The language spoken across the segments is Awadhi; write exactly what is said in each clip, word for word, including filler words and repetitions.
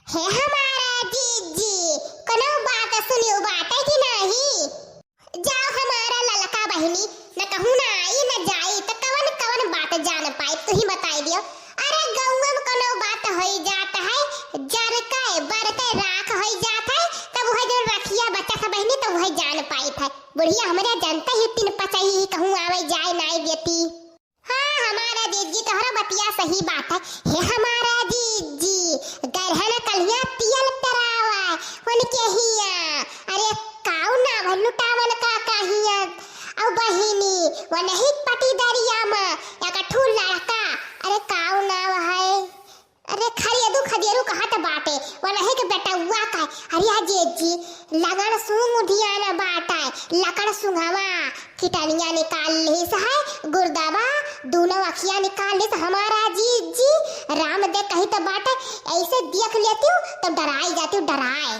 हे हमारा जीजी, कोनो बात सुनियो बाटे कि नाही? जाओ हमारा ललका बहिनी, न कहूँ न आई न जाई, त कवन कवन बात जान पाई, तू ही बताई दियो। अरे गौवा में कोनो बात होई जात है, जर के बर के राख होई जात है, तब वह जो रखिया बचत है बहिनी, तब वह जान पाई है। बुढ़िया हमरे जनता ही तीन पचही ही कहूँ आवे जाए नाई देती। हाँ, हमारा जीजी, तोहरा बतिया सही बात है। हे हमारा जीजी, गरहन कलिया तियल पेरावा, उनके हिया, अरे, काऊ नाव है लुटावन काका हिया, औ बहिनी, वनही पटी दरिया मा, एक ठू लड़का, अरे, काऊ नाव है, अरे, खरियदू खदियरू कहत बाटे, वनही के बेटउआ का, अरे, आ जीजी, लगन सूंघ उधियान बाटे, लकड़ सुंघवा, किटनिया निकाल लिहिस है, गुर्दवा, दूनो अखिया निकाल लिहिस हमारा जीजी। राम दे कही त बाटे, ऐसे देख लेती हूँ तो डराई जाती हूँ, डराए।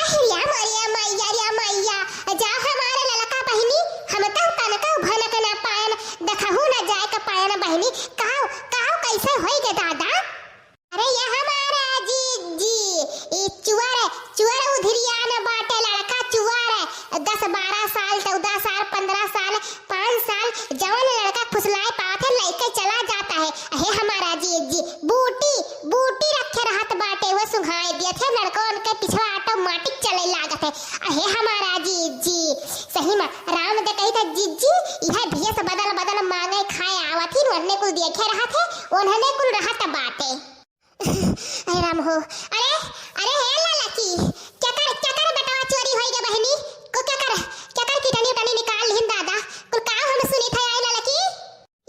अहिया मरिया मैया रे मैया, जा हमारे ललका बहिनी, हम तो तनका भनक ना पायन, देखहू ना जाए के पायन बहिनी। काव, काव कैसे होई गे दादा? अरे ये हमारा जीजी, ई चुअर, चुअर उधिरियान बाटे लड़का चुअर, दस बारह साल, चौदह साल, पन्द्रह साल, पाँच साल, जवन लड़का फुसलाए पावत है, लइके चला जाता है। हे हमारा जीजी, बूटी, बूटी रखे रहत बाटे, वो सुंघाए दियत है, लड़का उनके पिछवा automatic चले लागत है। अहे हमारा जीजी, सही में राम दे कही था जीजी, यह भेष बदल बदल मांगे खाए आवत ही, उन्हने कुल देखे रहत है, उन्हने कुल रहत बाटे। अरे राम हो, अरे, अरे हे ललकी, केकर, केकर बेटवा चोरी होई गे बहिनी? को केकर, केकर किटनी उटनी निकाल लिहिन दादा? कुल का हम सुनी थे आए ललकी?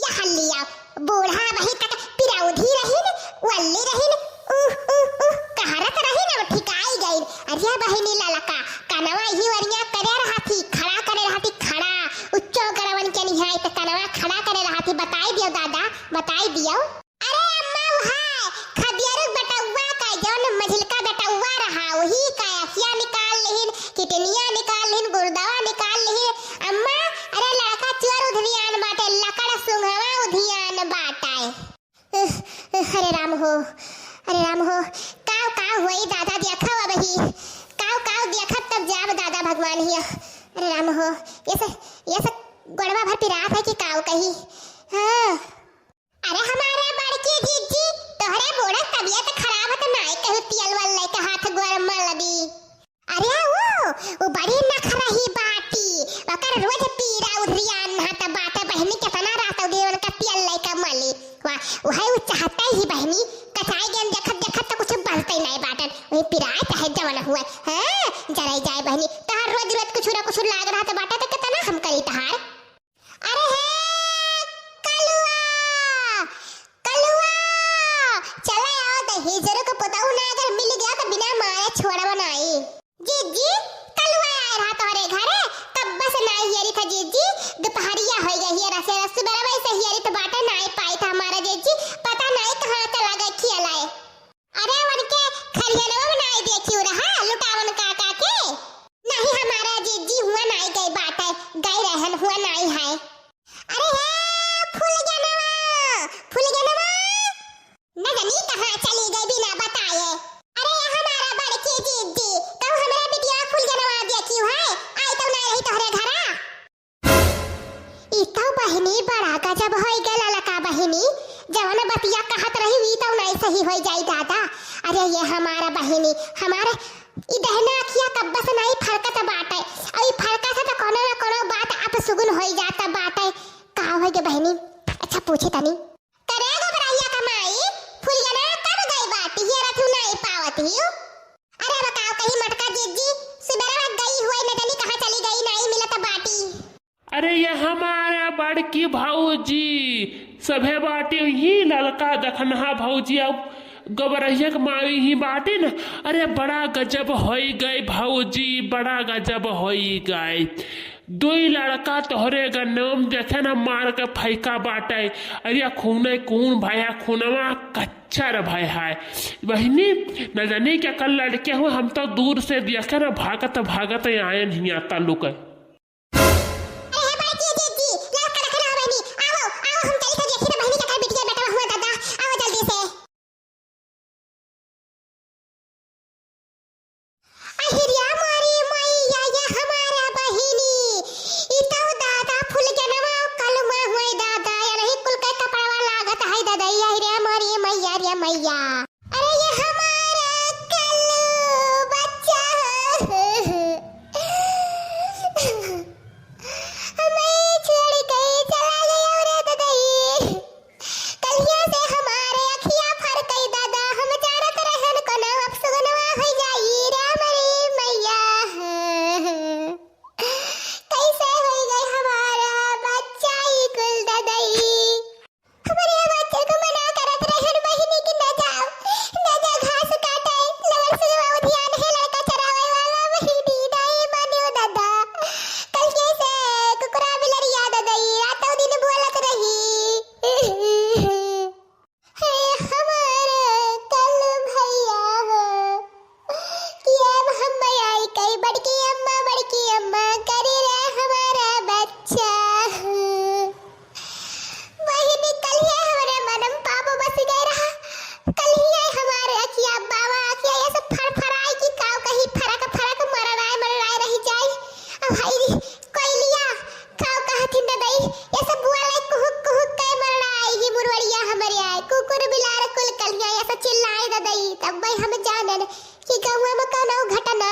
या हल्लिया, बूढ़ा वही तक पिरौधी रहिन, वल्ली रहिन, उह, उह, उह, कहरत रहिन, अब ठिकाई गइन। अरे बहिनी ललका, कनवा ही वरिया करे रहती, खड़ा करे रहती, खड़ा, उच्चो गड़वन के निहाई त कनवा खड़ा करे रहती, बताई दियो दादा, बताई दियो। अरे अम्मा, उ है खदियरू बेटउआ का, जौन मझिलका बेटउआ रहा, वही का अखिया निकाल लिहिन, किडनिया निकाल लिहिन, गुर्दवा निकाल लिहिन। अम्मा, अरे लड़का चुअर उधियान बाटे, लकड़ सुंघवा उधियान बाटे। अरे राम हो, अरे राम हो, काव काव होई दादा, देखो अबही, काव काव देखब तब जाब दादा भगवान हिया। अरे राम हो, ये से, ये से गोड़वा भर पिरात है कि काव कही। हाँ। अरे हमारा बड़की जीजी, तोहरे बूढ़ा तबियत खराब है तो नाई कहू तेल वाल लेके हाथ गोड़ मल दी। अरे वो, वो बड़ी नखरही बाटी, ओकर रोज पीरा उधरियान हाथ बाटे बहिनी, केतना रात हो गई उनका तेल लेके मली। वाह, वही वो चाहते ही बहिनी, कचाई गेन देखत देखत तो कुछ बनते नहीं बाटन, वही पिराए चाहे जवन हुए। हाँ, जराई जाए बहिनी, तोहर रोज रोज कुछ ना कुछ लाग रहा तो बाटे तो केतना हम करी तहार। अरे हे कलुआ, कलुआ, चले आओ दहेजरू के पुतऊ ना अगर मिल गया तो बिना मारे छोड़ब नाई। जीजी, कलुआ आए रहा तोहरे घरे, कब्बे से नाई हियरी था जीजी, दुपहरिया होई गई हियरा से, सुबह वैसे हियरी तो बाटे नाई पाई था हमारा जीजी, पता नाई कहाँ चला गए खियलाए। अरे उनके खरियनवा में नाई देखियो रहा, लुटावन काका के। नहीं हमारा जीजी हुआ नाई गई बाटे, गई रहन हुआ नाई है। अरे हे फुलगेनवा, फुलगेनवा, न जानी कहाँ चली गई बिना बताए। अरे हमारा बड़की जीजी, तू हमरा बिटिया फुलगेनवा देखियो है, आई तो ना रही तोहरे घरा। ई तो बहिनी बड़ा गजब होई गल ललका बहिनी, जवन बतिया कहत रही ई तो नहीं सही होई जाई दादा। अरे ये हमारा बहिनी, हमारे ई दहिना अखिया कब्बे से नहीं फरकत बाटे, और ई फरकत है तो कोनो ना कोनो बात अपसुगुन होई जात बाटे। का होई गे बहिनी? अच्छा पूछी तनी। करे गोबरहिया कमाई, फुलगेना कब गई बाटी, ये रथू नहीं पावत हियो। अरे बताओ कहीं मटका जीजी, सुबेरे गई हुई न जानी कहाँ चली गई, नहीं मिलत बाटी। अरे ये हमारा बड़की भौजी, सभे बाटी ही ललका दखनहा भौजी, अब गोबरहिया के माई ही बाटी न। अरे बड़ा गजब होई गई भौजी, बड़ा गजब होई गई। दुई लड़का तोहरे गन्नम देखे न मार के फैका बाटे। अरे खूने खून भया, खूनवा कच्चर भय है। बहिनी, न जानी क्या कल लड़के हो, हम तो दूर से देखे न भागत भागत आयन हिया ताल्लुक है। अरे हे बड़की जीजी, लड़का देखे ना हो बहिनी, आओ, आओ, हम चली तो देखी तो बहिनी के बिटिया बेटवा हुआ दादा, आओ जल्दी से। दई, तब भाई हम जानन कि गौवा में कौनो घटना